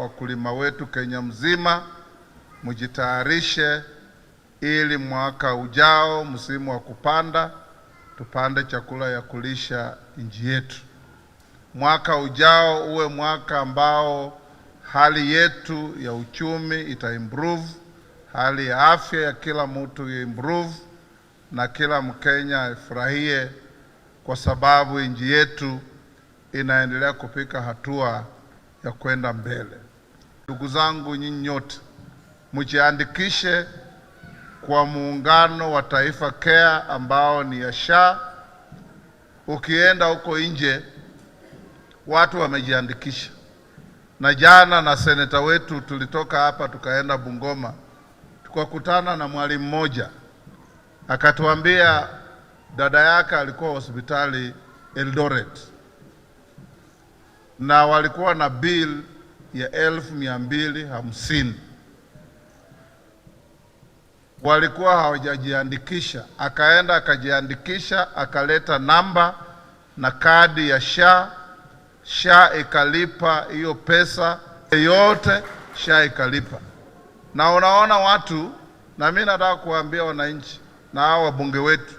wakulima wetu Kenya mzima mjitayarishe, ili mwaka ujao msimu wa kupanda tupande chakula ya kulisha nchi yetu. Mwaka ujao uwe mwaka ambao hali yetu ya uchumi ita improve, hali ya afya ya kila mtu improve, na kila Mkenya afurahie, kwa sababu nchi yetu inaendelea kupiga hatua ya kwenda mbele. Ndugu zangu, nyinyi nyote mjiandikishe kwa muungano wa Taifa Care ambao ni ya SHA. Ukienda huko nje watu wamejiandikisha, na jana na seneta wetu tulitoka hapa tukaenda Bungoma, tukakutana na mwalimu mmoja akatuambia dada yake alikuwa hospitali Eldoret na walikuwa na bill ya 250,000, walikuwa hawajajiandikisha. Akaenda akajiandikisha, akaleta namba na kadi ya SHA. SHA ikalipa hiyo pesa yote, SHA ikalipa. Na unaona watu, na mimi nataka kuwaambia wananchi na hao wabunge wetu,